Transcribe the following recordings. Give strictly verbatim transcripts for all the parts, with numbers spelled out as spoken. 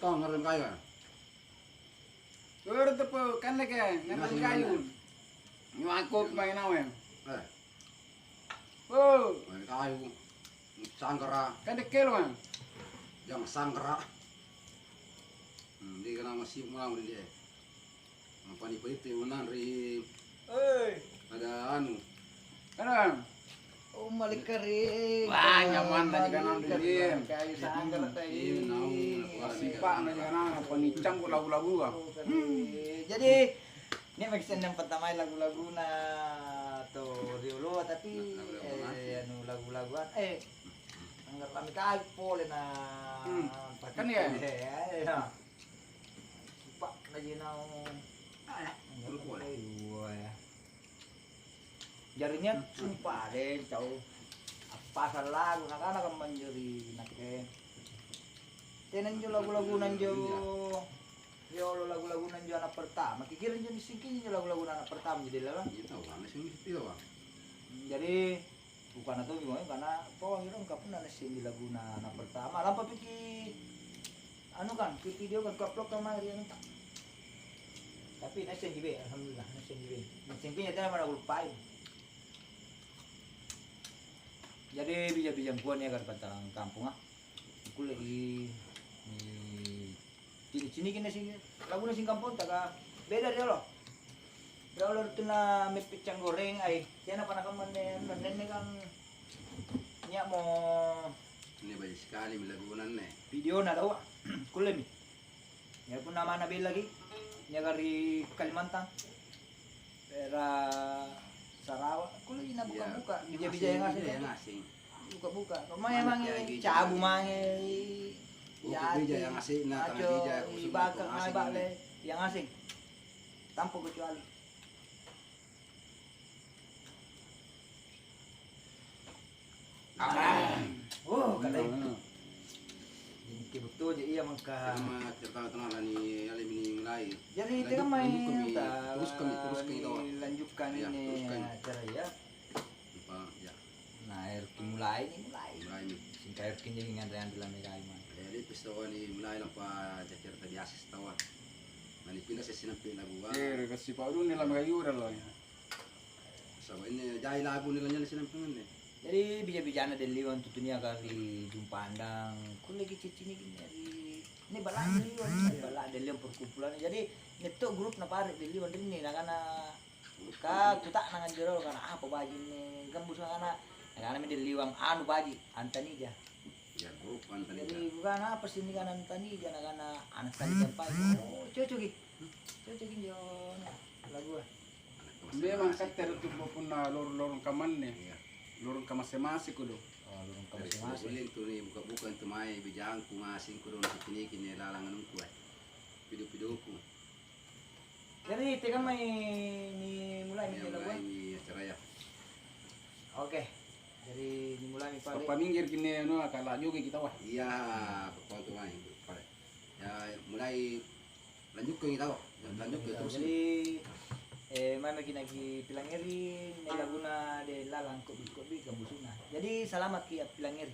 Tong ngareng kayu, ah. Ero tepo, kande ke, ngareng kayu. Ngaseng, ngaseng. Nyuako main awe. Eh. Oh. Main kayu. Sanggara. Kande kelo, ah. Jang sanggara. Hmm, di kana masih mau di dia. Apa ni paitu menang ri. Eh. Ada anu. Ada. Oh, malik kering. Wah, nyaman tadi kan, Andri. Kayu sanggar tadi. Iya, naung, nakuat. Sipa na jangan apa ni campur lagu-lagu, ah. Oh, kering. Jadi, ini maksudnya yang pertama lagu-laguna atau rioloa, tapi, eh, anu, lagu-lagu, eh, anggar kami kayu pole na. Hmm. Kan iya? Eh, iya. Sipa na jenau. Ah, ya. Anggar kami kayu, ya. Jarinya sumpah deh, cau. Appasang lagu, nakana kammanjo ri nakke. Tena injo lagu-laguna injo, riolo lagu-laguna injo anak pertama. Kikira injo nissingki injo lagu-laguna anak pertama jadi lalang. Iya, tahu, aneh sih, mesti tahu, Bang. Hmm, jadi, bukan atau gimana, karena pokoknya dong, kapunna nissingki laguna anak pertama. Lampa piki Anu kan, ki video kan, kuupload kan mae ri anunta. Tapi naissengji be, alhamdulillah, naissengji be. Naissengji tena mana kuluppai. Jadi, bija-bijang kua nia kan pantalang kamponga. Kulle i, ni cini-ciniki na sing, laguna singkamponta ka beda riolo. Riolo tuna meppicang goreng ai. Tena pana kammanne, nenne kan nia'mo Ini baji' sikali mi laguna anne. Videona taua. Kullemi. Ya punna mana bellaki, niaka ri Kalimantan, daerah Sarawak, kulleki nabuka-buka, iya, bija-bija yang asing. Yang asing. Buka-buka. Kau mae mange cabu mange. Buka bija yang asing, nah, tanah bija, khusus ibaka, yang asing. Yang asing. Tanpa kecuali. Oh, kalai. Jadi betul je iya mangka. Sama cerita tenang ni ale mini mulai. Jadi itu kan main terus kami, terus kami tawa. Lanjutkan ini acara ya. Lupa ya. Nah, air mulai ini mulai. Mulai ni. Singkai air kini dengan dengan dalam mulai. Jadi pesta ni mulai lampa cerita biasa setawa. Mani pindah sesi nampi lagu. Eh, kasi paudun dalam kayu dah lo ya. Saba' inni jai lagu nilanynyale sining punganne. Jadi bija-bijanna Delliwang tutu niaka ri Jumpandang, kulleki cicciniki ri, inni balla' Delliwang, balla' Delliwang perkumpulan. Jadi netto grup napare' Delliwang rinni, nakana ka kuta'nang anjo rolo, kana apa baji' inni gambus, nakana, nakanami Delliwang anu baji', Antanija. Iya, grup Antanija. Jadi kukana apa sih nikana Antanija, nakana anak Tanija baji'. Oh, cocoki. Cocoki injo lagua. Memang katte ri tu punna lorong-lorong kamanne. Iya. Lorong kamase-mase kodong. Oh, lorong kamase-mase. Kulle intu ni buka-buka intu mae bijangku ngaseng kodong, nakiciniki ni lalang anungku, eh. Pido-pidoku. Jadi, tegammai ni mulai ni lagua? Mulai ni acaraya. Oke. Jadi, nimulai mi pale. Pappaminggirki ni anu, kala jogi kita wah. Iya, pakuantu mae, pale. Ya, mulai Lanjukkangi tau, lanjukkangi terus. Jadi, eh, maimaki nakipilangngeri, nai laguna de lalang kobbi-kobbi gambusuna. Jadi, salamakki appilangngeri.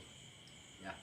Ya.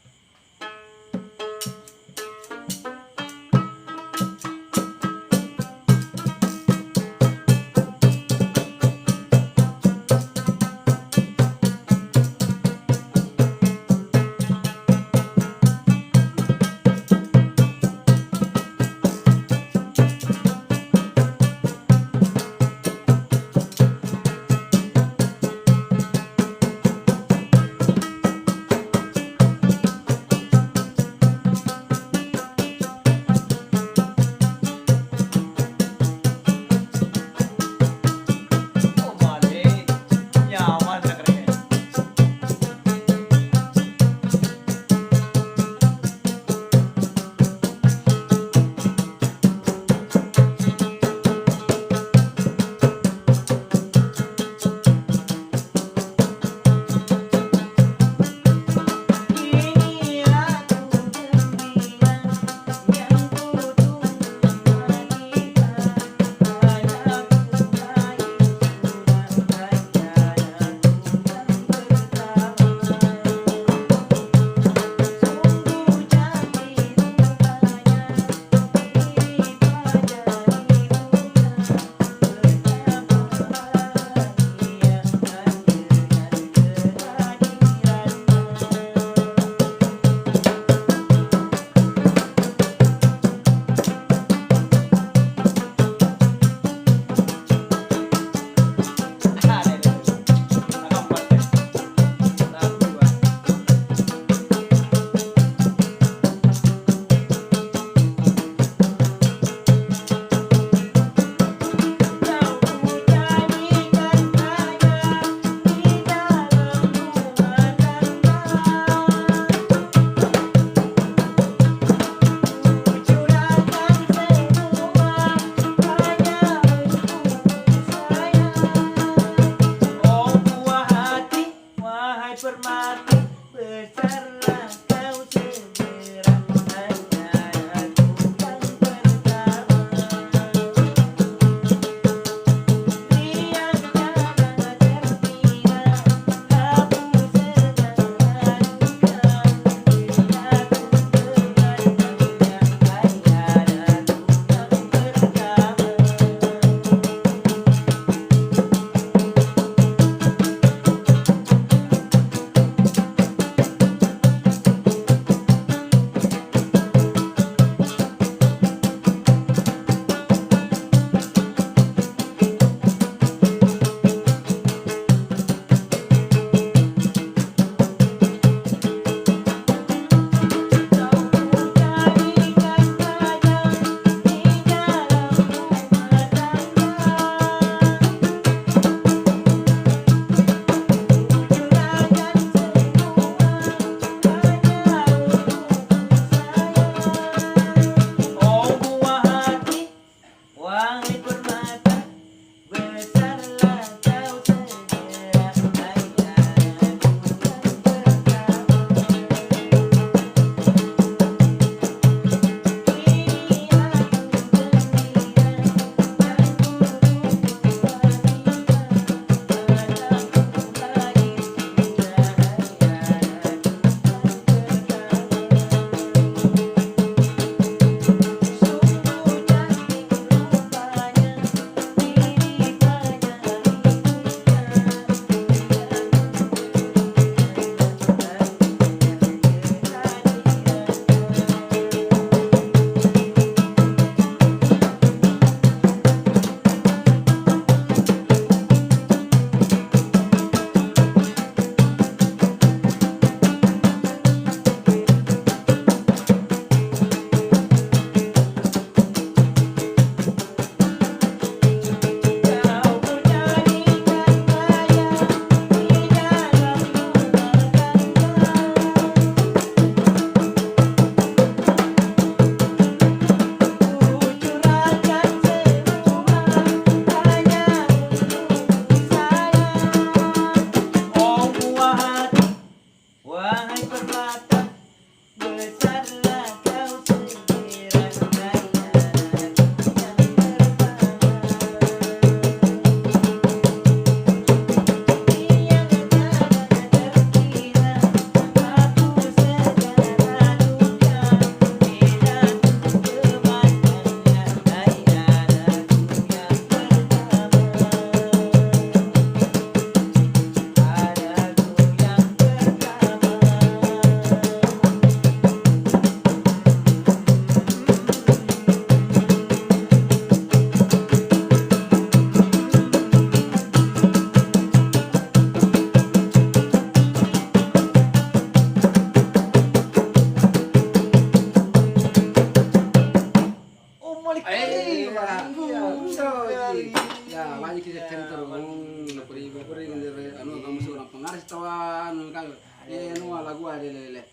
Cari terus, lapori-lapori, anu, kamu seorang pengaris tawang, kalau, eh, anu, lagu ada lele.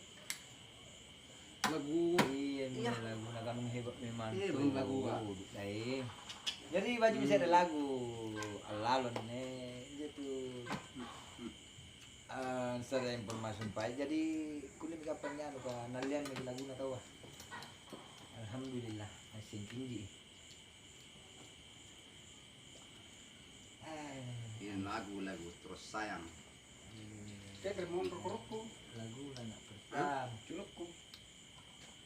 Lagu. Iya, iya, lagu na kamu hebat memang. Iya, tuh, lagu, Pak. Jadi, baju bisa ada lagu. Allalon, nih, gitu. Ah, sada informasi umpai. Jadi, kulit kapan anu ka, nallian lagi laguna taua. Alhamdulillah, masing tinggi. Iya, lagu-lagu terus sayang. Cek, mau rokok-rokok. Lagu anak pertama. Culukku.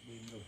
Bindro.